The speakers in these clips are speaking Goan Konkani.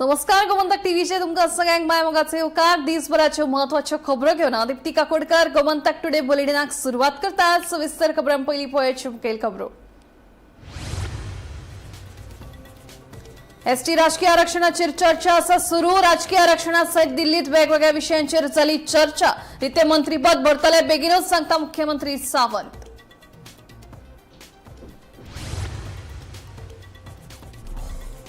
नमस्कार, गोमंतक टीव्हीचे तुमकां सगळ्यांक माय मोगाचे येवकार. दिसभराच्यो महत्वाच्यो खबरो घेवन हांव दीप्ती काकोडकर गोमंतक टुडे बुलेटिनाक सुरवात करता. सविस्तर खबरां पयलीं पळयाच्यो मुखेल खबरो. एसटी राजकीय आरक्षणाचेर चर्चा आसा सुरू. राजकीय आरक्षणा सयत दिल्लीत वेगवेगळ्या विशयांचेर जाली चर्चा. रिते मंत्रीपद भरतले बेगीनूच, सांगता मुख्यमंत्री सावंत.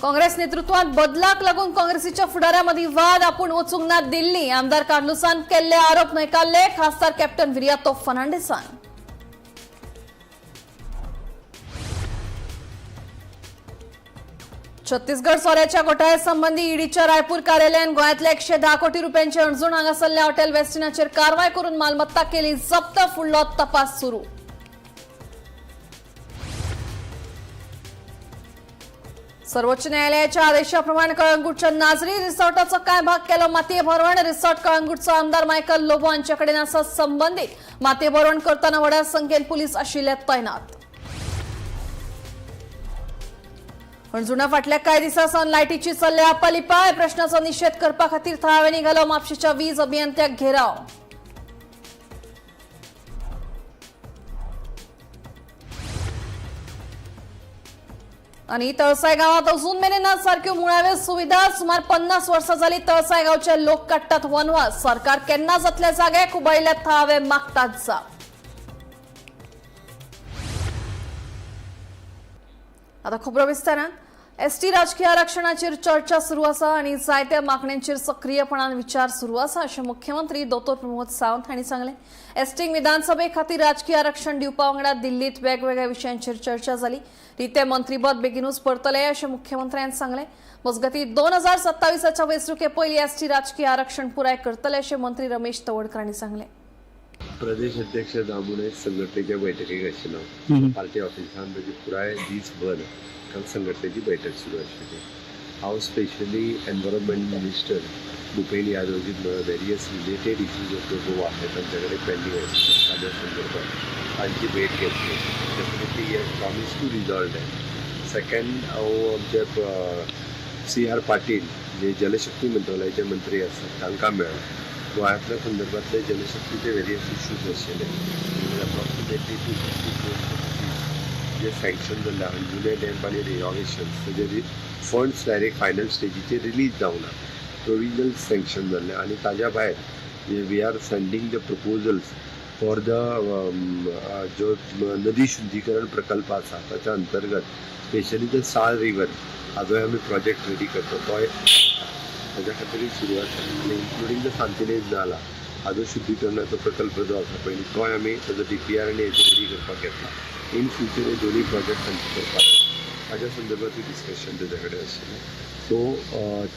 काँग्रेस नेतृत्वात बदलाक लागून काँग्रेसीच्या फुडाऱ्यांमदीं वाद. आपूण वचूंक ना दिल्ली, आमदार कार्लुसान केल्ले आरोप न्हयकारले खासदार कॅप्टन विरियातो फर्नांडीसान. छत्तीसगड सोऱ्याच्या घोटाळ्या संबंधी ईडीच्या रायपूर कार्यालयान गोंयांतल्या 110 कोटी रुपयांचे अणजूण हांगासरल्या हॉटेल वेस्टिनाचेर कारवाय करून मालमत्ता केली जप्त. फुडलो तपास सुरू. सर्वोच्च न्यायालयाच्या आदेशाप्रमाणे कळंगूटच्या नाझरी रिसॉर्टाचो कांय भाग केलो मातये भरवण. रिसॉर्ट कळंगूटचो आमदार मायकल लोबो हांचे कडेन आसा संबंदीत. मातये भरवण करतना व्हडा संख्येन पुलीस आशिल्ले तैनात. हणजुणा फाटल्या कांय दिसां सावन लायटीची चल्ल्या आपालिपाय. प्रश्नाचो निशेध करपा खातीर थळाव्यांनी घालो म्हापशेच्या वीज अभियंत्याक घेराव. आणि तळसाय गावात अजून मेरेन ना सारख्यो मुळाव्यो सुविधा. सुमार 50 वर्सां जाली तळसाय गावचे लोक काडटात वनवास. सरकार केन्ना जातल्या जाग्याक, उबायिल्ल्या थळावे मागतात जाप. आता खबरो विस्तारान. एसटी राजकीय आरक्षणाचेर चर्चा सुरू आसा आनी जायत्या मागण्यांचेर सक्रीयपणान विचार सुरू आसा, अशें मुख्यमंत्री दोतोर प्रमोद सावंत हांणी सांगलें. एसटींक विधानसभे खातीर राजकीय आरक्षण दिवपा वांगडा दिल्लीत वेगवेगळ्या विशयांचेर चर्चा जाली. रिते मंत्रीपद बेगीनूच भरतले, अशें मुख्यमंत्र्यान सांगलें. मजगतीं, 2027च्या वेंचणुके पयलीं एसटी राजकीय आरक्षण पुराय करतले, अशें मंत्री रमेश तवडकर हांणी सांगलें. प्रदेश अध्यक्ष दामू नायक संघटनेच्या बैठकीक आशिल्लो पार्टी ऑफिसान. ताजी पुराय दीसभर काल संघटनेची बैठक सुरू आशिल्ली. हांव specially environment minister Bhupen Yadavji मेळ्ळो. Various related issues of the Goa हे तांच्या कडेन पेंडींग आशिल्ले, ताज्या संदर्भात तांची भेट घेतली. Definitely he has promise to resolve that. Second, हांव आमचे सी आर पाटील जे जलशक्ती मंत्रालयाचे मंत्री आसात तांकां मेळ्ळो. गोंयांतल्या संदर्भातले जलशक्तीचे वेरियस इश्यूज आशिल्ले. अप्रॉक्सिमेटली 260 क्रोर्स जे सँक्शन जाल्ले अंजुणे डॅम आनी रिनोवेशन, तेजे फंड्स डायरेक्ट फायनल स्टेजीचेर रिलीज जावना, प्रोविजनल सँक्शन जाल्ले. आनी ताज्या भायर we are sending the proposals for the जो नदी शुद्धीकरण प्रकल्प आसा, ताच्या अंतर्गत स्पेशली the साळ रिवर हाजोय आमी प्रोजेक्ट रेडी करता, तोय ताज्या खातीरूय सुरू आसा. आनी इन्क्लुडींग the Santinez नाला हाजो शुद्धीकरणाचो प्रकल्प जो आसा पयलीं, तोय आमी ताजो डीपीआर आनी हेजे रेडी करपाक घेतला. इन फ्युचर हे दोनूय प्रोजेक्ट तांचे करपाक, ताज्या संदर्भातूय डिस्कशन तेज्या कडेन आशिल्लें. सो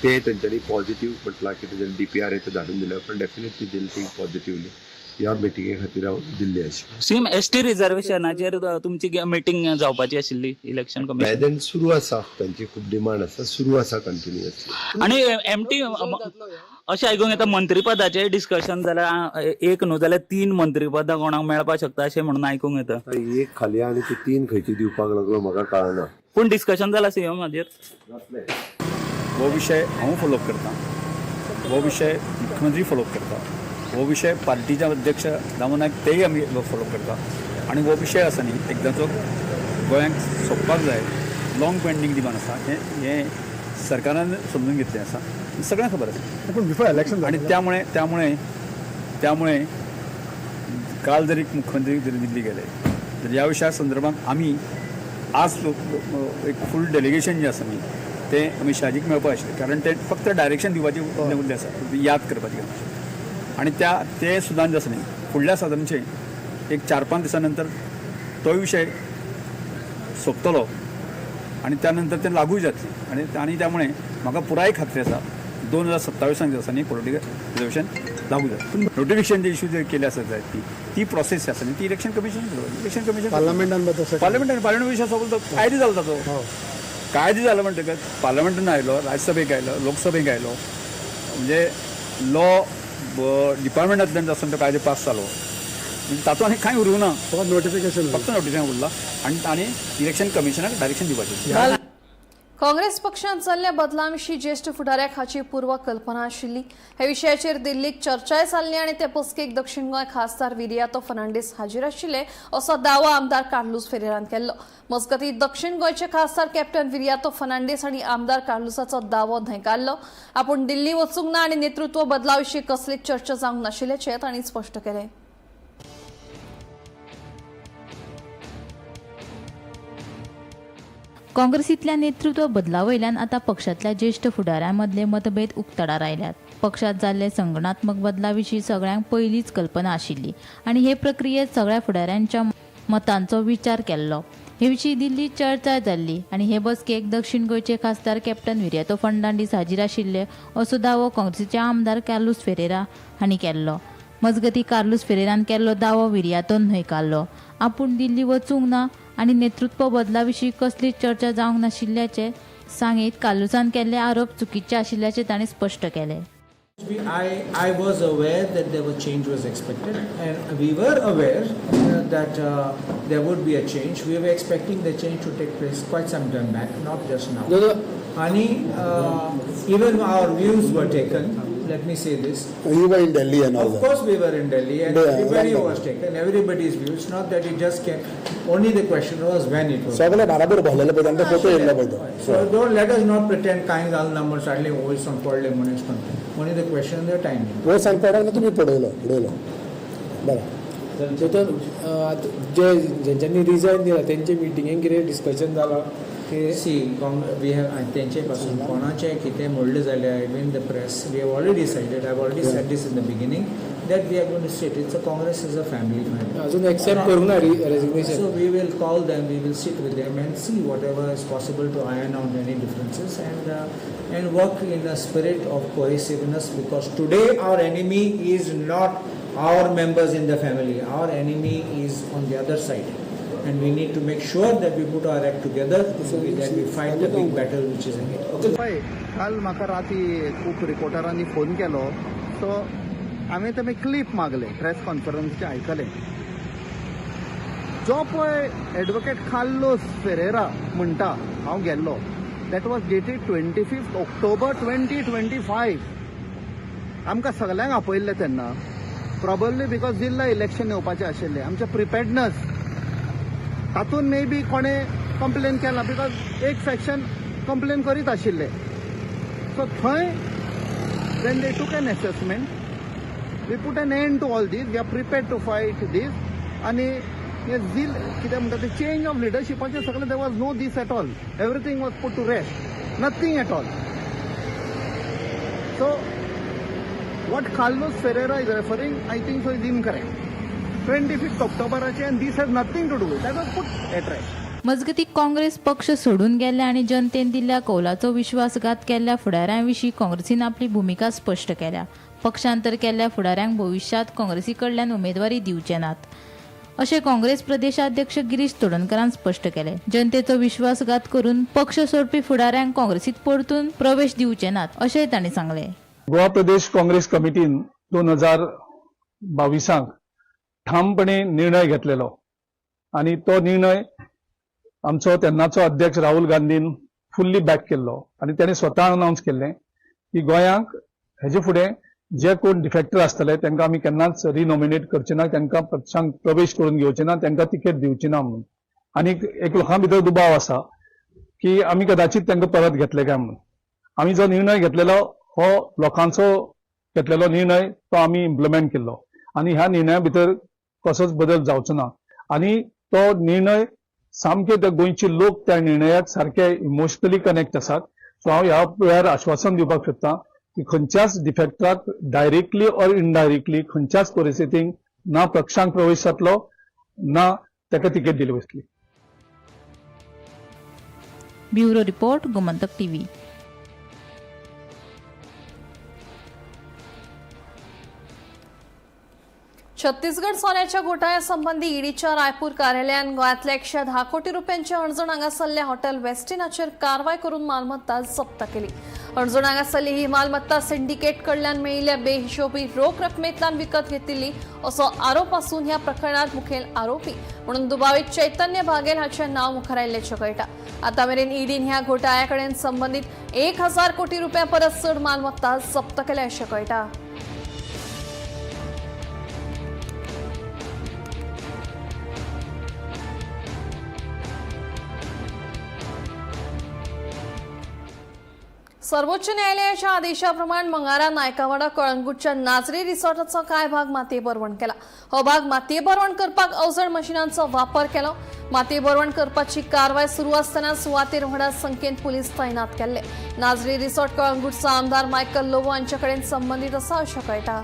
ते तेंच्यांनी पॉझिटीव म्हटलां की तेजें डीपीआर हे ते धाडून दिले, पण डेफिनेटली देल थिंक पॉझिटिवली. ह्या मिटिंगे खातीर हांव दिल्ली आशिल्लो. सीएम, एसटी रिझर्वेशनाचेर तुमची मिटींग जावपाची आशिल्ली इलेक्शन कमिशन प्रेझेंट सुरू आसा. तांची खूब डिमांड आसा, सुरू आसा कंटिन्युअसली. आणि एमटी अशें आयकूंक येता, मंत्रीपदाचेर डिस्कशन जाल्यार एक न्हू जाल्यार तीन मंत्रीपदां कोणाक मेळपाक शकता अशें म्हणून आयकूंक येता. एक खाली आनी ती तीन खंयची दिवपाक लागलो म्हाका कळना. पूण डिस्कशन जाला सीएम हाजेर? जातलें. हो विशय हांव फॉलोअप करता, हो विशय मुख्यमंत्री फॉलोअप करता, हो विशय पार्टीचे अध्यक्ष दामू नायक तेय आमी फॉलोअप करता. आनी हो विशय आसा न्ही, एकदांचो गोंयांक सोंपपाक जाय. लाँग पेंडींग डिमांड आसा. हें हें सरकारान समजून घेतलें आसा, सगळ्यांक खबर आसा. पूण बिफोर इलेक्शन. आणि त्यामुळे त्यामुळे त्यामुळे काल जरी मुख्यमंत्री जरी दिल्ली गेले तर ह्या विशया संदर्भात आमी आज एक फूल डेलिगेशन जें आसा न्ही, तें अमीत शहाजीक मेळपाक आशिल्लें, कारण ते फक्त डायरेक्शन दिवपाची उरलें आसा, याद करपाची. आनी त्या ते सुद्दां जे आसा न्ही, फुडल्या साधारणचे एक 4-5 दिसां नंतर तोय विशय सोंपतलो आनी त्या नंतर ते लागूय जातलें. आनी आनी त्यामुळे म्हाका पुराय खात्री आसा, 2027 जे आसा न्ही, पॉलिटिकल रिजर्वेशन लागू जाता. नोटिफिकेशन जे इश्यू जे केले आसा जाय, ती ती प्रोसेस आसा न्ही, ती इलेक्शन कमिशन, इलेक्शन कमिशन. पार्लमेंटान बी तशें. पार्लमेंटान, पार्लमेंट विशय सोंपलो तो, कायदे जालो ताचो. कायदे जालो म्हणटकच पार्लमेंटान आयलो, राज्यसभेक आयलो, लोकसभेक आयलो, म्हणजे लॉ डिपार्टमेंटांतल्यान आसून तो कायदे पास जालो, म्हणजे तातूंत आनी कांय उरूंक ना. फकत नोटिफिकेशन. फक्त नोटिफिकेशन उरला आनी आनी इलेक्शन कमिशनाक डायरेक्शन दिवपाचें. काँग्रेस पक्षांत जाल्ल्या बदला विशीं ज्येश्ठ फुडाऱ्याक हाची पूर्व कल्पना आशिल्ली. हे विशयाचेर दिल्लीक चर्चाय जाल्ली आनी ते बसकेक दक्षिण गोंय खासदार विरियातो फर्नांडीस हाजीर आशिल्ले असो दावो आमदार कार्लूस फेरेरान केल्लो. मजगतीं दक्षिण गोंयचे खासदार कॅप्टन विरियातो फर्नांडीस हांणी आमदार कार्लूसाचो दावो न्हयकारलो. आपूण दिल्ली वचूंक ना आनी नेतृत्व बदला विशीं कसलीच चर्चा जावंक नाशिल्ल्याचें तांणी स्पश्ट केलें. काँग्रेसींतल्या नेतृत्व बदला वयल्यान आतां पक्षांतल्या ज्येश्ठ फुडाऱ्यां मदले मतभेद उक्ताडार आयल्यात. पक्षांत जाल्ले संघटनात्मक बदला विशीं सगळ्यांक पयलींच कल्पना आशिल्ली आनी हे प्रक्रियेंत सगळ्या फुडाऱ्यांच्या मतांचो विचार केल्लो. हे विशीं दिल्लीत चर्चा जाल्ली आनी हे बसकेक दक्षिण गोंयचे खासदार कॅप्टन विरियातो फर्नांडीस हाजीर आशिल्ले असो दावो काँग्रेसीचे आमदार कार्लूस फेरेरा हांणी केल्लो. मजगतीं कार्लूस फेरेरान केल्लो दावो विरियातोन न्हयकारलो. आपूण दिल्ली वचूंक ना आनी नेतृत्व बदला विशीं कसलीच चर्चा जावंक नाशिल्ल्याचें सांगीत कार्लूसान केल्ले आरोप चुकीचे आशिल्ल्याचें तांणी स्पश्ट केलें. I was aware that there was change was expected, and we were aware that there would be a change. We were expecting the change to take place quite some time back, not just now. No, no. Ani, even our views were taken. Let me say this. You were in Delhi and all Of that. course we were in Delhi, and Yeah, everybody right. was taken, everybody's views. Not that it just came. Only the question was when it was. सगळे बराबर भरलेले पळय तांकां फोटो येयल्लो पळय तो. So don't let us not pretend कांय जालें ना म्हूण suddenly वयरसून पडलें म्हूण अशें करून. Only the question the timing. वयर सांग पडोंक ना तुमी पडयलो उडयलो बरें. दोतोर, आतां जे जेंच्यांनी रिजायन दिला तेंचे मिटिंगेन कितें डिस्कशन जालां की सी, we have तेंचे पासून कोणाचें कितें म्हणलें जाल्यार, even the press, we have already decided, I have already said this in the beginning, that we are going to sit. It's a Congress is a family family. अजून एक्सेप्ट करूंक ना resignation? So we will call them, we will sit with them and see whatever is possible to iron out any differences and work in a spirit of cohesiveness, because today our enemy is not our members in the family, our enemy is on the other side. And we need to make sure that we put our act together, that we fight the big battle which is ahead. पळय, काल म्हाका राती खूब रिपोर्टरांनी फोन केलो, सो हांवें तेमी क्लिप मागले, प्रेस कॉन्फरन्सचे आयकलें. जो पळय एडवोकेट कार्लोस फेरेरा म्हणटा हांव गेल्लो, that was dated 25 October 2025. आमकां सगल्यांक आपयल्लें तेन्ना, प्रोबेबली because जिल्ला इलेक्शन येवपाचें आशिल्लें, आमचें प्रिपेडनस तातूंत मे बी कोणें कंप्लेन केला, because एक फॅक्शन कंप्लेन करीत आशिल्ले. सो थंय when they took an assessment, we put an end to all this. We are prepared to fight this. आनी हे झील कितें म्हणटा ते चेंज ऑफ लिडरशिपाचें सगळें, there was no this at all. Everything was put to rest, nothing at all. So what Carlos Ferreira is referring, I think so, is incorrect. 25th ऑक्टोबराचे, and this has nothing to do, that was put at rest. मजगतीं काँग्रेस पक्ष सोडून गेल्ल्या आनी जनतेन दिल्ल्या कौलाचो विश्वासघात केल्ल्या फुडाऱ्यां विशीं काँग्रेसीन आपली भुमिका स्पश्ट केल्या. पक्षांतर केल्ल्या फुडाऱ्यांक भविश्यांत काँग्रेसी कडल्यान उमेदवारी दिवचे नात अशें काँग्रेस प्रदेशाध्यक्ष गिरीश चोडणकारान स्पश्ट केलें. जनतेचो विश्वासघात करून पक्ष सोडपी फुडाऱ्यांक काँग्रेसीत परतून प्रवेश दिवचे नात अशेंय तांणी सांगलें. गोवा प्रदेश काँग्रेस कमिटीन 2022 क ठामपणे निर्णय घेतलेलो आनी तो निर्णय आमचो तेन्नाचो अध्यक्ष राहुल गांधीन फुल्ली बॅक केल्लो आनी ताणें स्वता अनावन्स केल्लें की गोंयांक हेजे फुडें जे कोण डिफेक्टर आसतले तांकां आमी केन्नाच रिनॉमिनेट करचे ना, तांकां पक्षांक प्रवेश करून घेवचे ना, तांकां तिकेट दिवची ना म्हणून. आनी एक लोकां भितर दुबाव आसा की आमी कदाचित तांकां परत घेतले काय म्हणून. आमी जो निर्णय घेतलेलो हो लोकांचो घेतलेलो निर्णय, तो आमी इम्प्लिमेंट केल्लो आनी ह्या निर्णया भितर कसोच बदल जावचो ना. आनी तो निर्णय सामके ते गोंयचे लोक त्या निर्णयाक सारके इमोशनली कनेक्ट आसात. सो हांव ह्या वेळार आश्वासन दिवपाक सोदतां की खंयच्याच डिफेक्टराक डायरेक्टली ऑर इनडायरेक्टली खंयच्याच परिस्थितीक ना पक्षांक प्रवेश जातलो ना ताका तिकेट दिली वतली. Bureau report, Gomantak TV. Chhattisgarh सोन्याच्या घोटाळ्यासंबंधी ईडीच्या रायपूर कार्यालयान गोंयांतल्या 110 कोटी रुपयांच्या अणजण हांगासरल्या हॉटेल वेस्टिनाचेर कारवाय करून मालमत्ता जप्त केली. हणजूण हांगासरली ही मालमत्ता सिंडिकेट कडल्यान मेळिल्ल्या बेहिशोबी रोख रकमेंतल्यान विकत घेतिल्ली असो आरोप आसून ह्या प्रकरणात मुखेल आरोपी म्हणून दुबावीत चैतन्य भागेल हाचें नांव मुखार आयिल्ल्याचें कळटा. आतां मेरेन ईडीन ह्या घोटाळ्या कडेन संबंदीत 1000 कोटी रुपया परस चड मालमत्ता जप्त केल्या अशें कळटा. सर्वोच्च न्यायालयाच्या आदेशाप्रमाणे मंगारा नायकावाडा कळंगूटच्या नाजरी रिसॉर्टाचो कांय भाग मातयेभरवण केला. हो भाग मातयेभरवण करपाक अवजड मशिनांचो वापर केलो. मातयेभरवण करपाची कारवाय सुरू आसतना सुवातेर व्हडा संख्येन पुलीस तैनात केल्ले. नाजरी रिसॉर्ट कळंगूटचो आमदार मायकल लोबो हांचे कडेन संबंदीत आसा अशें कळटा.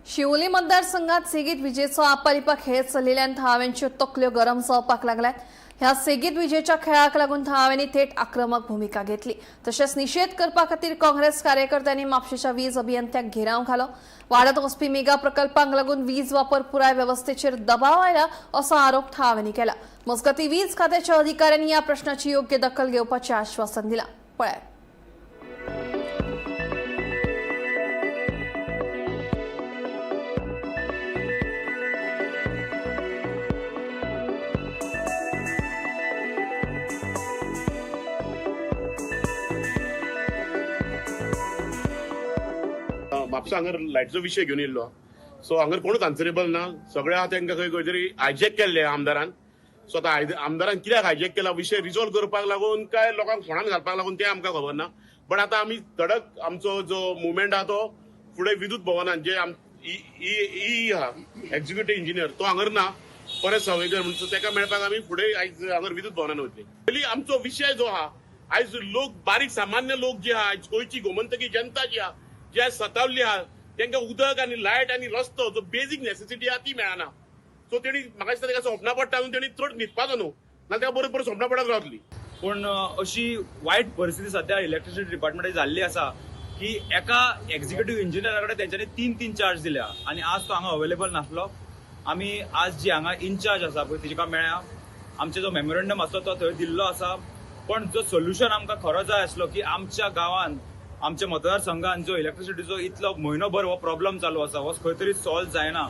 शिवोली मतदारसंघात सेगीत विजेचो आपालिपा खेळ चलिल्ल्यान थळाव्यांच्यो तकल्यो गरम जावपाक लागल्यात. ह्या सेगीत विजेच्या खेळाक लागून थळाव्यांनी थेट आक्रमक भुमिका घेतली. तशेंच निशेध करपा खातीर काँग्रेस कार्यकर्त्यांनी म्हापशेच्या वीज अभियंत्याक घेराव घालो. वाडत वचपी मेगा प्रकल्पांक लागून वीज वापर पुराय वेवस्थेचेर दबाव आयला असो आरोप थळाव्यांनी केला. मजगतीं वीज खात्याच्या अधिकाऱ्यांनी ह्या प्रश्नाची योग्य दखल घेवपाचें आश्वासन दिलां. पळयात. म्हापसा हांगर लायटीचो विशय घेवन येयल्लो. सो हांगर कोणूच आन्सरेबल ना. सगळे आहा तेंकां खंय खंय तरी हायजॅक केल्ले आमदारान. सो आतां आमदारान कित्याक हायजॅक केला विशय रिजॉल्व करपाक लागून काय लोकांक फोणान घालपाक लागून तें आमकां खबर ना. बट आतां आमी धडक आमचो जो मुवमेंट आहा तो फुडें विद्युत भवनान जे ई आहा एक्झिक्युटीव इंजिनियर तो हांगर ना, परत सावयकर म्हणून तेका मेळपाक आमी फुडें आयज हांगर विद्युत भवनान वतली. पयलीं आमचो विशय जो आहा आयज लोक बारीक सामान्य लोक जे आहा आयज गोंयची गोमंतकी जनता जी आहा जे सतावल्ली आहा तेंकां उदक आनी लायट आनी रस्तो जो बेजीक नेसेसिटी आहा ती मेळना. सो तेणी म्हाका दिसता तेका सोंपना पडटा म्हणून तेणी चड न्हिदपाचो न्हू, ना तेका बरोबर बरोबर सोंपना पडत रावतली. पूण अशी वायट परिस्थिती सध्या इलेक्ट्रिसिटी डिपार्टमेंटाची जाल्ली आसा की एका एक्झिक्युटीव इंजिनियरा कडेन तेंच्यांनी 3-3 चार्ज दिल्या आनी आज तो हांगा अवेलेबल नासलो. आमी आज जी हांगा इन्चार्ज आसा पळय तिका मेळ्ळ्या. आमचो जो मेमोरंडम आसलो तो थंय दिल्लो आसा. पण जो सोल्युशन आमकां खरो जाय आसलो की आमच्या गांवांत आमच्या मतदारसंघान जो इलेक्ट्रिसिटीचो इतलो म्हयनोभर हो प्रॉब्लम चालू आसा हो खंय तरी सॉल्व जायना,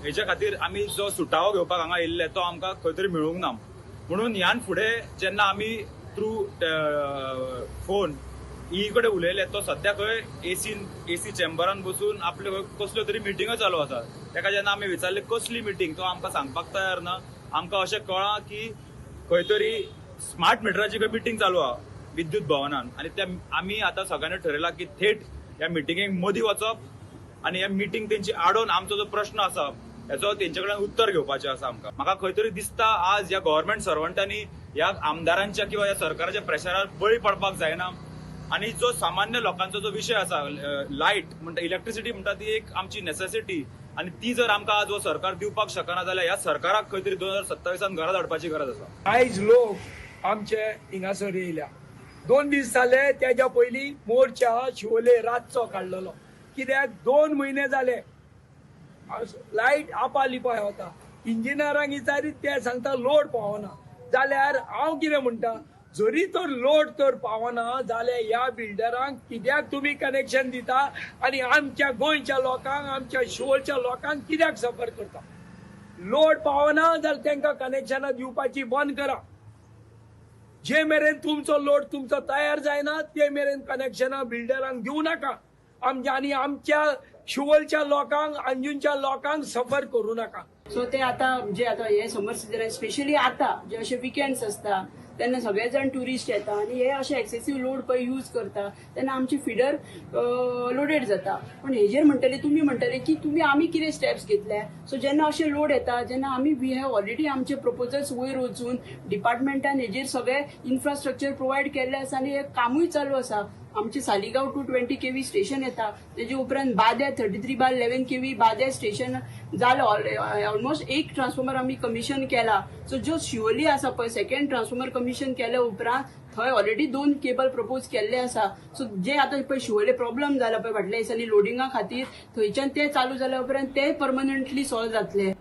हेच्या खातीर आमी जो सुटावो घेवपाक हांगा येयल्ले तो आमकां खंय तरी मेळूंक ना. म्हणून ह्यान फुडें जेन्ना आमी थ्रू फोन ई कडेन उलयले तो सद्या खंय एसी चेंबरान बसून आपल्यो कसल्यो तरी मिटिंगो चालू आसा. तेका जेन्ना आमी विचारले कसली मिटींग तो आमकां सांगपाक तयार ना. आमकां अशें कळ्ळां की खंय तरी स्मार्ट मिटराची खंय मिटींग चालू आहा विद्युत भवनान आनी त्या आमी आतां सगळ्यांनी ठरयलां की थेट ह्या मिटिंगेक मदीं वचप आनी ह्या मिटींग तेंची आडोवन आमचो जो प्रश्न आसा हेचो तेंचे कडेन उत्तर घेवपाचें आसा. आमकां म्हाका खंय तरी दिसता आज ह्या गव्हर्मेंट सर्वंटांनी ह्या आमदारांच्या किंवा ह्या सरकाराच्या प्रेशरार बळी पडपाक जायना. आनी जो सामान्य लोकांचो जो विशय आसा लायट म्हणटा इलेक्ट्रिसिटी म्हणटा ती एक आमची नेसेसिटी आनी ती जर आमकां आज हो सरकार दिवपाक शकना जाल्यार ह्या सरकाराक खंय तरी 2027 घरा धाडपाची गरज आसा. आयज लोक आमचे हिंगासर येयल्या. 2 दीस जाले तेज्या पयलीं मोर्चा शिवोले रातचो काडलेलो कित्याक 2 म्हयने जाले लायट आपा लिपाय वता. इंजिनियरांक विचारीत ते सांगता लोड पावना. जाल्यार हांव कितें म्हणटा, जरी तर लोड तर पावना जाल्यार ह्या बिल्डरांक कित्याक तुमी कनेक्शन दिता आनी आमच्या गोंयच्या लोकांक आमच्या शिवोलच्या लोकांक कित्याक सफर करता? लोड पावना जाल्यार तांकां कनेक्शनां दिवपाची बंद करा. जे मेरेन तुमचो लोड तुमचो तयार जायना ते मेरेन कनेक्शनां बिल्डरांक दिवं नाका. आमच्या आनी आमच्या शिवोलच्या लोकांक अंजुनच्या लोकांक सफर करूं नाका. सो ते आतां जे आतां हे समर सिजन स्पेशली आतां जे अशे विकेंड्स आसता तेन्ना सगळे जाण ट्युरिस्ट येता आनी हे अशे एक्सेसीव लोड पळय यूज करता तेन्ना आमची फिडर लोडेड जाता. पूण हेजेर म्हणटले तुमी म्हणटले की तुमी आमी कितें स्टेप्स घेतले. सो जेन्ना अशे लोड येता जेन्ना आमी we have already आमचे प्रपोजल्स वयर वचून डिपार्टमेंटान हेजेर सगळे इन्फ्रास्ट्रक्चर प्रोवायड केल्ले आसा आनी हे कामूय चालू आसा. आमचे सालिगांव 220 kV station येता, तेजे उपरांत बाद्या 33/11 kV Badem station जालो, ऑलमोस्ट एक ट्रान्सफॉर्मर आमी कमिशन केला. सो जो शिवोली आसा पळय सेकंड ट्रान्सफॉर्मर कमिशन केल्या उपरांत थंय ऑलरेडी 2 केबल प्रपोज केल्ले आसा. सो जे आतां पळय शिवोले प्रॉब्लम जाला पळय फाटल्या दिसांनी लोडिंगा खातीर, थंयच्यान ते चालू जाल्या उपरांत ते परमनंटली सॉल्व जातले.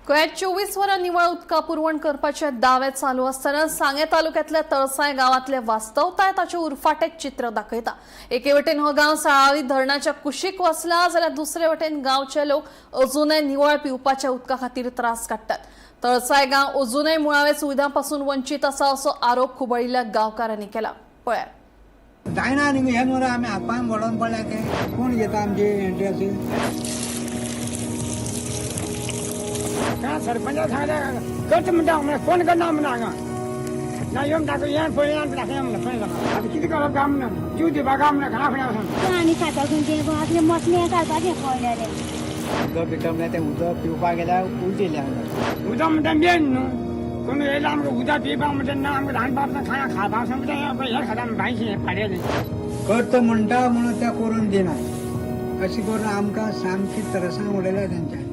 गोंयांत 24 वरां निवळ उदका पुरवण करपाचे दावे चालू आसतना सांगें तालुक्यांतल्या तळसाय गांवांतले वास्तवताय ताचे उरफाटें चित्र दाखयता. एके वटेन हो गांव साळावली धरणाच्या कुशीक वसला जाल्यार दुसरे वटेन गांवचे लोक अजूनय निवळ पिवपाच्या उदका खातीर त्रास काडटात. तळसाय गांव अजूनय मुळाव्या सुविधां पासून वंचीत आसा असो आरोप खुबळिल्ल्या गांवकारांनी केला. पळयात. जायना न्ही हे न्हू आमी हात पांय मोडून पडल्या ते कोण घेता आमची एंट्री. सरपंचा सांगल्या करता म्हणटा कोण करना म्हणा हांगा ना येवन दाखय येवन पळय येवन दाखय म्हणा पळय आतां कितें करप काय म्हणा जीव दिवपाक काय म्हणा घरा फुडें वचून आनी खाता तें आपलें मसणे घालपाचें पळयलें. उदक पिता म्हणल्यार तें उदक पिवपाक गेल्यार उलटी येयल्या. उदक म्हणटा मेन न्हू कोण येयला आमकां उदक पिवपाक म्हणटा ना आमकां रांदपाक खाणा खावपाक म्हणटा हें खाता बांयचें पाड्याचें करता म्हणटा म्हणून तें करून दिना. अशें करून आमकां सामकी त्रासान उडयल्या तेंच्यांनी.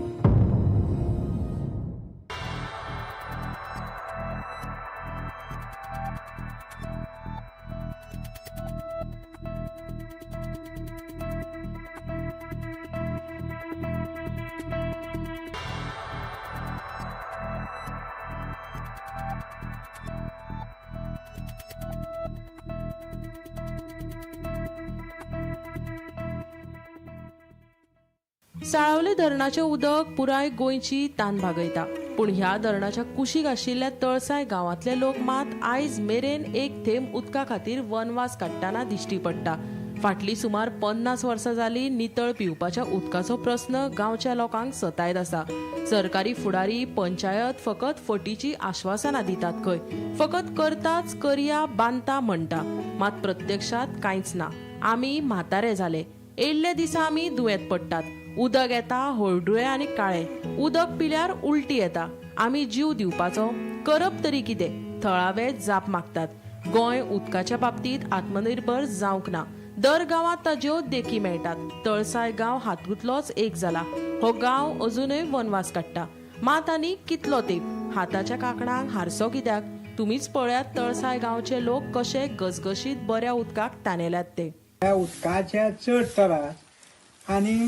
साळावले धरणाचें उदक पुराय गोंयची तान भागयता, पूण ह्या धरणाच्या कुशीक आशिल्ल्या तळसाय गांवांतले लोक मात आयज मेरेन एक थेंब उदका खातीर वनवास काडटना दिश्टी पडटा. फाटलीं सुमार 50 वर्सां जाली नितळ पिवपाच्या उदकाचो प्रस्न गांवच्या लोकांक सतायत आसा. सरकारी फुडारी पंचायत फकत फटीची आश्वासनां दितात खंय, फकत करताच करया बांदता म्हणटा, मात प्रत्यक्षात कांयच ना. आमी म्हातारे जाले, येयल्ल्या दिसा आमी दुयेंत पडटात. उदक येता हळडुळें आनी काळें, उदक पिल्यार उलटी येता. आमी जीव दिवपाचो, करप तरी कितें? थळावे जाप मागतात. गोंय उदकाच्या बाबतींत आत्मनिर्भर जावंक ना. दर गांवांत ताज्यो देखी मेळटात. तळसाय गांव हातूंतलोच एक जाला. हो गांव अजुनय वनवास काडटा, मात आनी कितलो तेंप? हाताच्या कांकणांक हारसो कित्याक? तुमीच पळयात तळसाय गांवचे लोक कशे गसगशीत बऱ्या उदकाक तानेल्यात ते. ह्या उदकाचे चड त्रास आनी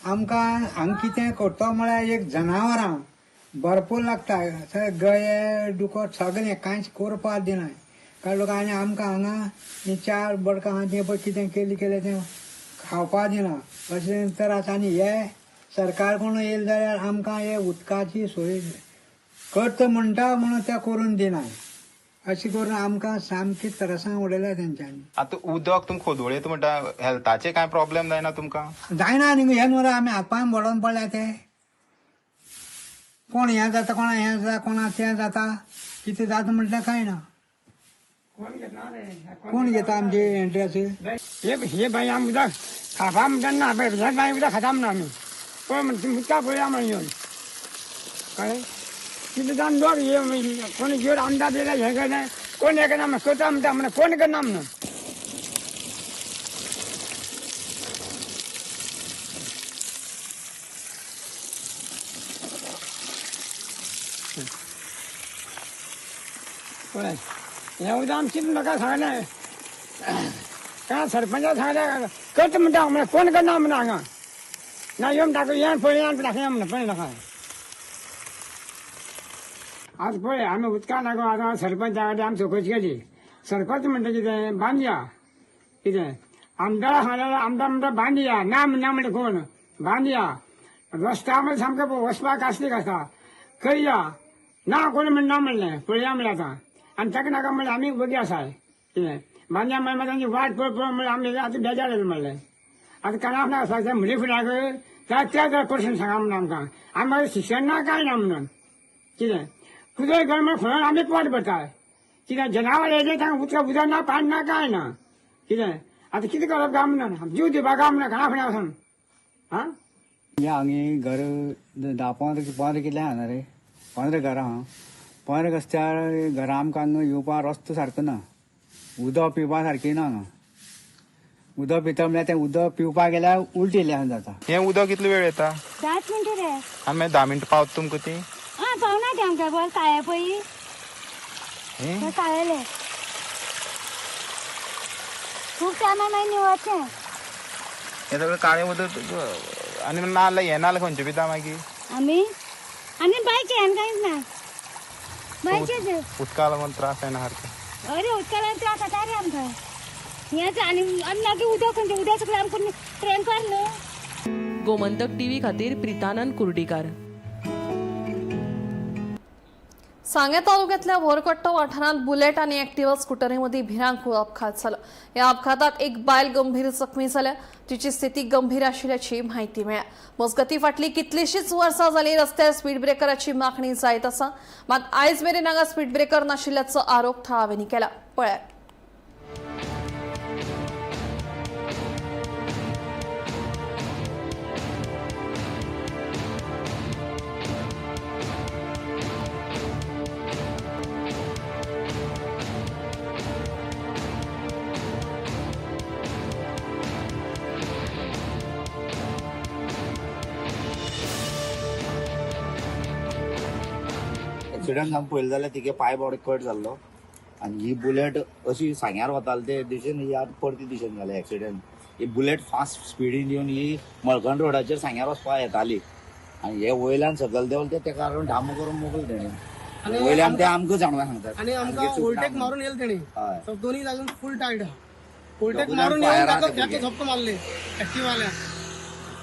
आमकां हांगा कितें करता म्हळ्यार एक जनावरां भरपूर लागता, गये दुकर सगळें कांयच करपाक दिना. कारण लोक आनी आमकां हांगा ही 4 बडकां आहा तें पळय कितें केली केलें तें खावपाक दिना अशें त्रास. आनी हे सरकार कोण येयले जाल्यार आमकां हे उदकाची सोय करता म्हणटा म्हणून तें करून दिना. अशें करून आमकां सामकी त्रासान उडयल्या तेंच्यांनी. आतां उदक तुमकां खोदोळे म्हणटा, हेल्थाचे कांय प्रॉब्लेम जायना तुमकां? जायना न्ही हे न्हू आमी हात पांय मोडून पडल्या ते. कोण हें जाता, कोणा हें जाता, कोणा तें जाता, कितें जाता म्हटल्यार कांय ना. कोण घेता आमची एंट्री? हे बाई आमी उदक खावपा म्हणटा ना, हे बाई उदक खाता म्हणा आमी पळय म्हणटा उदका पळया म्हणून येवन कळ्ळें. कितें जावन लोक कोण घेवन आमदार दिला हें करना, कोण हें करना करता म्हणटा म्हणून कोण करना म्हणून. पळय हें उदक आमी कितें लोकांक सांगलें, काय सरपंचा सांगलें करता म्हणटा म्हणून कोण करना म्हणून हांगा ना येवन दाखय येवन पळय येवन दाखय म्हणून पळय लोकांक. आज पळय आमी उदका लागून आतां सरपंचा कडेन आमी चवकशी केली. सरपंच म्हणटा कितें बांदया, कितें आमदारा सांगल्यार आमदार म्हणटा बांदया, ना म्हणना म्हणटा कोण बांदया. रस्त्या मध्ये सामकें वचपाक कासलीक आसा, करया ना कोण म्हणना म्हणलें पळया म्हणलें आतां. आनी ताका नाका म्हणलें आमी वगी आसा कितें बांदया म्हणल्यार तांची वाट पळय पळय म्हणल्यार आमी आतां बेजार जाले म्हणलें. आतां कानाक ना वचपाक जाय म्हणलें फुडाक त्या त्या प्रश्न सांगा म्हणून आमकां, आमी शिक्षण ना कांय ना म्हणून कितें कुदळ गरम खंय आमी पोट भरता. कित्याक जनावर येयले तांकां उदक उदक ना, पाणी ना, कांय ना. कितें आतां कितें करप काय म्हणून जीव दिवपाक काय म्हणून घरा फुडें वचून. आं हांगे घर 10 15 कितले आहा रे, 15 घरां आहा. 15 रस्त्यार घरां आमकां हांगा येवपा रस्तो सारको ना, उदक पिवपा सारकें ना हांगा. उदक पिता म्हणल्यार तें उदक पिवपाक गेल्यार उलटी येयल्या जाता. हें उदक कितले वेळ येता? 10 मिनटां रे. आनी मागीर 10 मिनटां पावता तुमकां ती? आं पावना ते आमकां. बरें काळे पळय काळेले खूब टायमा मागीर निवळचें हें सगळें काळें उदक. आनी नाल्ल हें नाल्ल खंयचे पिता मागीर आमी? आनी बांयचें, आनी कांयच ना, बांयचेच. उदका लागून त्रास जायना सारकें? अरे उदका लागून त्रास जाता रे आमकां. हेंच आनी आनी मागीर उदक खंयचें, उदक सगळें आमकां ट्रँकर न्हू. गोमंतक टीव्ही खातीर प्रितानंद कुर्डीकार. सांगें तालुक्यातल्या व्हरकट्टो वाठारांत बुलेट आनी एक्टिवा स्कुटरीमदीं भिरांकूळ अपघात जालो. ह्या अपघातात एक बायल गंभीर जखमी जाल्या. तिची स्थिती गंभीर आशिल्ल्याची म्हायती मेळ्ळ्या. मजगतीं फाटलीं कितलींशींच वर्सां जालीं रस्त्यार स्पीड ब्रेकराची मागणी जायत आसा, मात आयज मेरेन हांगा स्पीड ब्रेकर नाशिल्ल्याचो आरोप थळाव्यांनी केला. पळयात. एक्सिडंट जावन पळयलें जाल्यार तिगे पांय बॉडी कट जाल्लो आनी ही बुलेट अशी सांग्यार वताली ते दिशेन ही आतां परती दिशेन जालें एक्सिडंट. ही बुलेट फास्ट स्पिडीन येवन ही मळकण रोडाचेर सांग्यार वचपाक येताली आनी हे वयल्यान सकयल देंवले ते तेका लागून धाम करून मोकले तेणी वयल्यान ते आमकां जाणवा सांगतात. आनी आमकां ओवरटेक मारून येयले तेणी, दोन्ही जागून फूल टायट ओवरटेक मारून येवन धपको मारले एक्टिवाल्यान.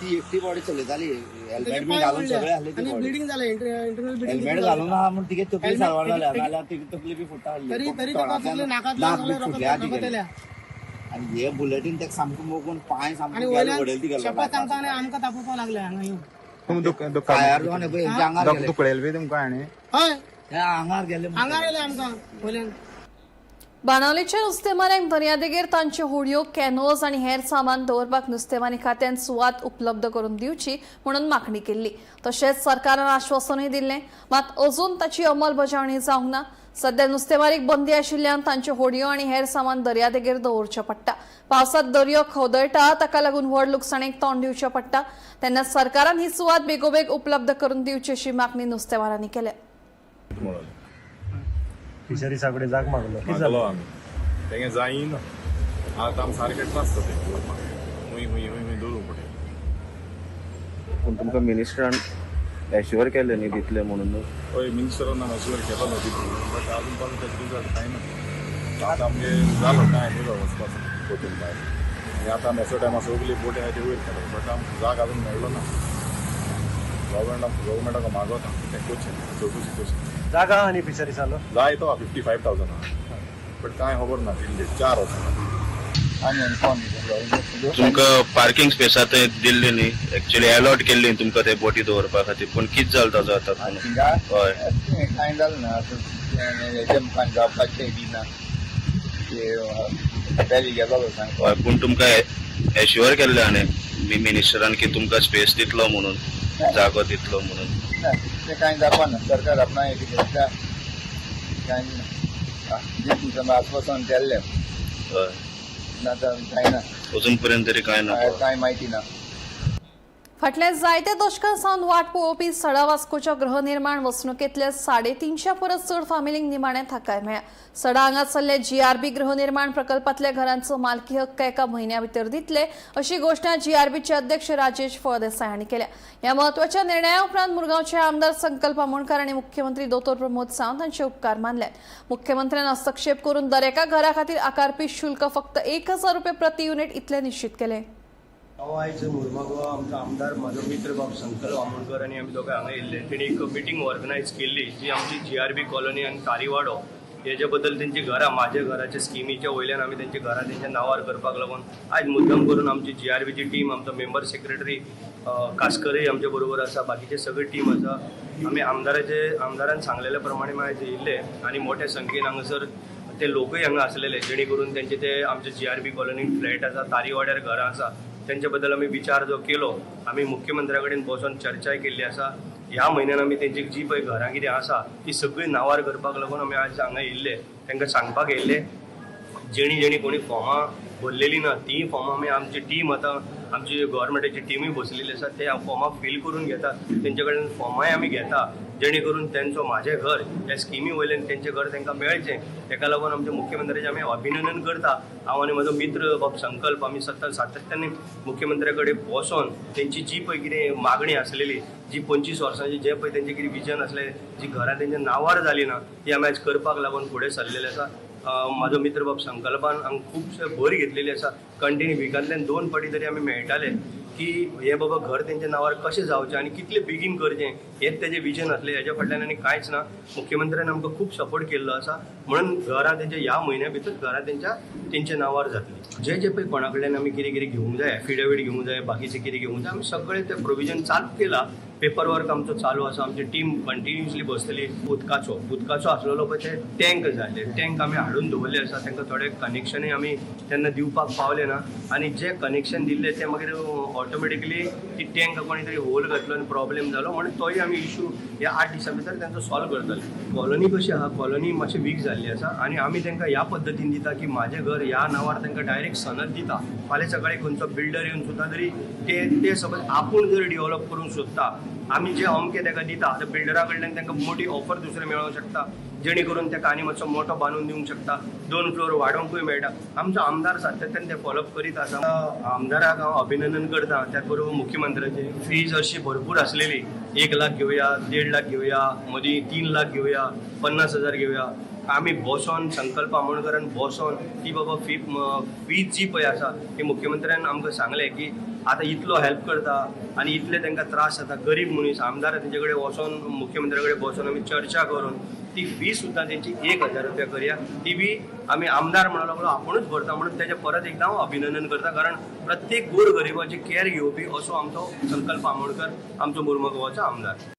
ती एकटी बॉडी चलयताली, हेल्मेट बी घालून सगळें आसलें. आनी ब्लिडींग जालें, इंटरनल ब्लिडींग. हेल्मेट घालून आहा म्हूण तिगे तकली सारवार जाल्या, नाल्यार तिगे तकली बी फुट्टा तरी तरी नाक बी फुटल्या तिगेलें. आनी हे बुलेटीन तेका सामको मोगून पांय सामको वडयले तिगेलो. आमकां तापोवपाक लागले हांगा येवन. पांयार जावन पळय हेंच्या आंगार गेलें. दुखळेल बी तुमकां हाणें? हय, आंगार गेलें, आंगार येयलें आमकां वयल्यान. बाणावलीच्या नुस्तेमाऱ्यांक दर्यादेगेर तांच्यो होडयो, कॅनोज आनी हेर सामान दवरपाक नुस्तेमारी खात्यान सुवात उपलब्ध करून दिवची म्हणून मागणी केल्ली. तशेंच सरकारान आश्वासनूय दिल्लें, मात अजून ताची अंमलबजावणी जावंक ना. सध्या नुस्तेमारीक बंदी आशिल्ल्यान तांच्यो होडयो आनी हेर सामान दर्यादेगेर दवरचें पडटा. पावसांत दर्यो खवदळटा, ताका लागून व्हड लुकसाणेक तोंड दिवचें पडटा. तेन्ना सरकारान ही सुवात बेगोबेग उपलब्ध करून दिवची अशी मागणी नुस्तेमारांनी केल्या. फिशरीसा कडेन जाग मागलो. मागलो आमी, तेंगे जायना. आतां आम सारकें त्रास जाता हुंय हुंय हुंय हुंय दवरूंक पडटा. पूण तुमकां मिनिस्टरान एश्युअर केलें न्ही दितलें म्हणून? हय, मिनिस्टरान एश्युअर केलो दितलें, बट आजून पासून तेजो रिजल्ट कांय ना. आतां आमगे जालो टायम येयलो वचपाचो बोटीन भायर. आनी आतां आमी असो टायमार सगळी बोटी आहाय ती वयर काडप, बट आमकां जाग आजून मेळ्ळो ना. गव्हर्मेंटाक मागोता तें करचें, चवकशी करची. जागा आनी फिशरीसालो जाय तो 55,000 आहा, बट कांय खबर ना. 3 दीस 4 वर्सां. तुमकां पार्किंग स्पेसा थंय दिल्ली न्ही, एक्चुअली अलॉट केल्ली तुमकां ते बोटी दवरपा खातीर, पूण कितें जालें ताजो आतां? हय, कांय जालें ना. हेजें जावपाचें बी ना. हय, पूण तुमकां एश्युअर केल्लें हाणें मिनिस्टरान की तुमकां स्पेस दितलो म्हणून, जागो दितलो म्हणून. तें कांय जावपा ना. सरकार आपणाक कितें कांय ना, आश्वासन केल्लें. हय, ना तर कांय ना, अजून पर्यंत तरी कांय ना, कांय म्हायती ना. फाटल्या जायत्या दशकां सावन वाट पळोवपी सडा वास्कोच्या गृहनिर्माण वसणुकेंतल्या 350 परस चड फामिलींक निमाणें थाकाय मेळ्ळ्या. सडा हांगासरल्या जीआरबी गृहनिर्माण प्रकल्पांतल्या घरांचो मालकी हक्क एका म्हयन्या भितर दितले अशी घोशणा जीआरबीचे अध्यक्ष राजेश फळदेसाय हांणी केल्या. ह्या म्हत्वाच्या निर्णया उपरांत मुरगांवचे आमदार संकल्प आमोणकार आनी मुख्यमंत्री दोतोर प्रमोद सावंत हांचे उपकार मानले. मुख्यमंत्र्यान हस्तक्षेप करून दरेका घरा खातीर आकारपी शुल्क फक्त 1000 रुपये प्रति युनिट इतलें निश्चित केलें. हांव आयज मुर्मागोवा आमचो आमदार म्हाजो मित्र बाब संकल्प आमोणकर आनी आमी दोगांय हांगा येयल्ले. तेणी एक मिटींग ऑर्गनायज केल्ली जी आमची जीआरबी कॉलनी आनी तारीवाडो हेजे बद्दल तेंची घरां माझ्या घराच्या स्किमीच्या वयल्यान आमी तेंची घरां तेंच्या नांवार करपाक लागून आयज मुद्दम करून आमची जीआरबीची टीम, आमचो मेंबर सेक्रेटरी कास्करय आमचे बरोबर आसा, बाकीचे सगळे टीम आसा. आमी आमदारान सांगलेल्या प्रमाणे आयज येयल्ले आनी मोठ्या संख्येन हांगासर ते लोकय हांगा आसलेले, जेणे करून तेंचे ते आमचे GRB कॉलनीन फ्लॅट आसा, तारीवाड्यार घरां आसा, तेंचे बद्दल आमी विचार जो केलो, आमी मुख्यमंत्र्या कडेन बसोन चर्चाय केल्ली आसा. ह्या म्हयन्यान आमी तेंची जी पळय घरां कितें आसा ती सगळीं नांवार करपाक लागून आमी आज हांगा येयल्ले, तांकां सांगपाक येयल्ले. जेणी जेणी कोणी फॉर्मां भरलेली ना तीं फॉर्मां आमी आमची टीम आतां आमची गव्हर्मेंटाची टिमूय बसलेली आसा, ते फॉर्मां फील करून घेतात, तेंचे कडेन फॉर्मांय आमी घेता, जेणे करून तेंचो म्हाजें घर ह्या स्किमी वयल्यान तेंचें घर तांकां मेळचें. तेका लागून आमच्या मुख्यमंत्र्याचें आमी अभिनंदन करता. हांव आनी म्हजो मित्र बाब संकल्प आमी सातत्यान मुख्यमंत्र्या कडेन बसोन तेंची जी पळय कितें मागणी आसलेली, जी 25 वर्सांची जे पळय तेंचें कितें विजन आसलें, जी घरां तेंच्या नांवार जाली ना ती आमी आयज करपाक लागून फुडें सरलेले आसा. म्हाजो मित्र बाब संकल्पान हांगा खुबशे भर घेतलेली आसा. कंटिन्यू विकांतल्यान 2 फावटी तरी आमी मेळटाले की हे बाबा घर तेंच्या नांवार कशें जावचें आनी कितलें बेगीन करचें हेंच तेजें विजन आसलें. हेज्या फाटल्यान आनी कांयच ना. मुख्यमंत्र्यान आमकां खूब सपोर्ट केल्लो आसा, म्हणून घरां तेंच्या ह्या म्हयन्या भितर घरां तेंच्या नांवार जातलीं. जे जे पळय कोणा कडल्यान आमी कितें कितें घेवंक जाय, एफिडेवीट घेवंक जाय, बाकीचें कितें घेवंक जाय, आमी सगळें तें प्रोविजन चालू केलां. पेपर वर्क आमचो चालू आसा, आमची टीम कंटिन्युअसली बसतली. उदकाचो आसलेलो पळय ते टँक जाले, टँक आमी हाडून दवरले आसा, तांकां थोडे कनेक्शनूय आमी तेन्ना दिवपाक पावले ना आनी जे कनेक्शन दिल्ले ते मागीर ऑटोमॅटिकली ती टँक कोणी तरी होल घातलो आनी प्रॉब्लेम जालो, म्हणून तोय आमी इशू ह्या 8 दिसां भितर तांचो सॉल्व करतले. कॉलनी कशी आसा, कॉलनी मातशी वीक जाल्ली आसा आनी आमी तांकां ह्या पद्दतीन दिता की म्हाजें घर ह्या नांवार तांकां डायरेक्ट सनद दिता. फाल्यां सकाळी खंयचो बिल्डर येवन सुद्दां तरी ते समज आपूण जर डिवॉलप करूंक सोदता, आमी जे अमके ताका दिता, आतां बिल्डरा कडल्यान तांकां मोटी ऑफर दुसरें मेळोंक शकता, जेणे करून ताका आनी मातसो मोठो बांदून दिवंक शकता, 2 फ्लोर वाडोवंकूय मेळटा. आमचो आमदार सातत्यान ते फॉलोअप करीत आसा. आमदाराक हांव अभिनंदन करता. त्याच बरोबर मुख्यमंत्र्याची फीज अशी भरपूर आसलेली, 1 लाख घेवया, 1.5 लाख घेवया, मदीं 3 लाख घेवया, 50,000 घेवया. आमी बसोन संकल्प आमोणकरान बसोन ती बाबा फीज जी पळय आसा ती मुख्यमंत्र्यान आमकां सांगलें की आतां इतलो हेल्प करता आनी इतले तांकां त्रास जाता, गरीब मनीस, आमदार तेंचे कडेन वचोन मुख्यमंत्र्या कडेन बसोन आमी चर्चा करून ती फी सुद्दां तेंची 1,000 रुपया करया. ती बी आमी आमदार म्हणून लागलो आपुणूच भरता, म्हणून तेजें परत एकदां हांव अभिनंदन करता, कारण प्रत्येक गोर गरिबाची कॅर घेवपी असो आमचो संकल्प आमोणकर, आमचो मुर्मगांवाचो आमदार.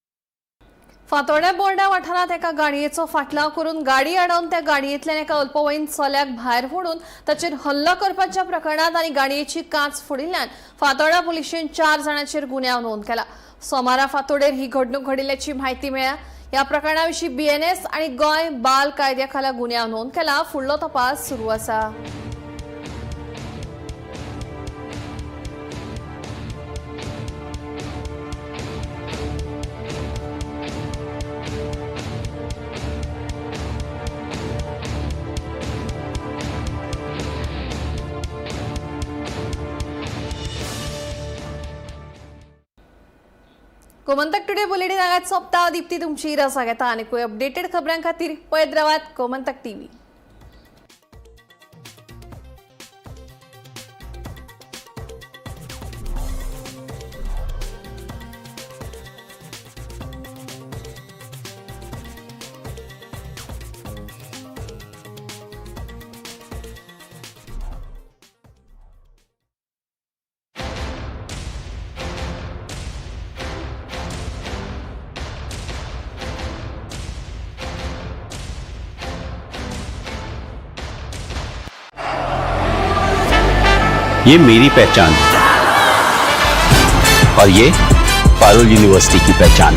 फातोड्ड्या बोर्डा वाठारांत एका गाडयेचो फाटलाव करून गाडी आडोवन त्या गाडयेंतल्यान एका अल्पवयीन चल्याक भायर फोडून ताचेर हल्लो करपाच्या प्रकरणांत आनी गाडयेची कांच फोडिल्ल्यान फातोड्डा पुलिशेन 4 जाणांचेर गुन्यांव नोंद केला. सोमारा फातोडेर ही घडणूक घडिल्ल्याची म्हायती मेळ्ळ्या. ह्या प्रकरणा विशीं BNS आनी गोंय बाल कायद्या खाला गुन्यांव नोंद केला. फुडलो तपास सुरू आसा. गोमंतक टुडे बुलेटिन हांगाच सोंपता. दीप्ती तुमची रजा घेता आनी अपडेटेड खबरां खातीर पळयत रावात गोमंतक टीव्ही. ये मेरी पहचान और ये पारुल यूनिवर्सिटी की पहचान।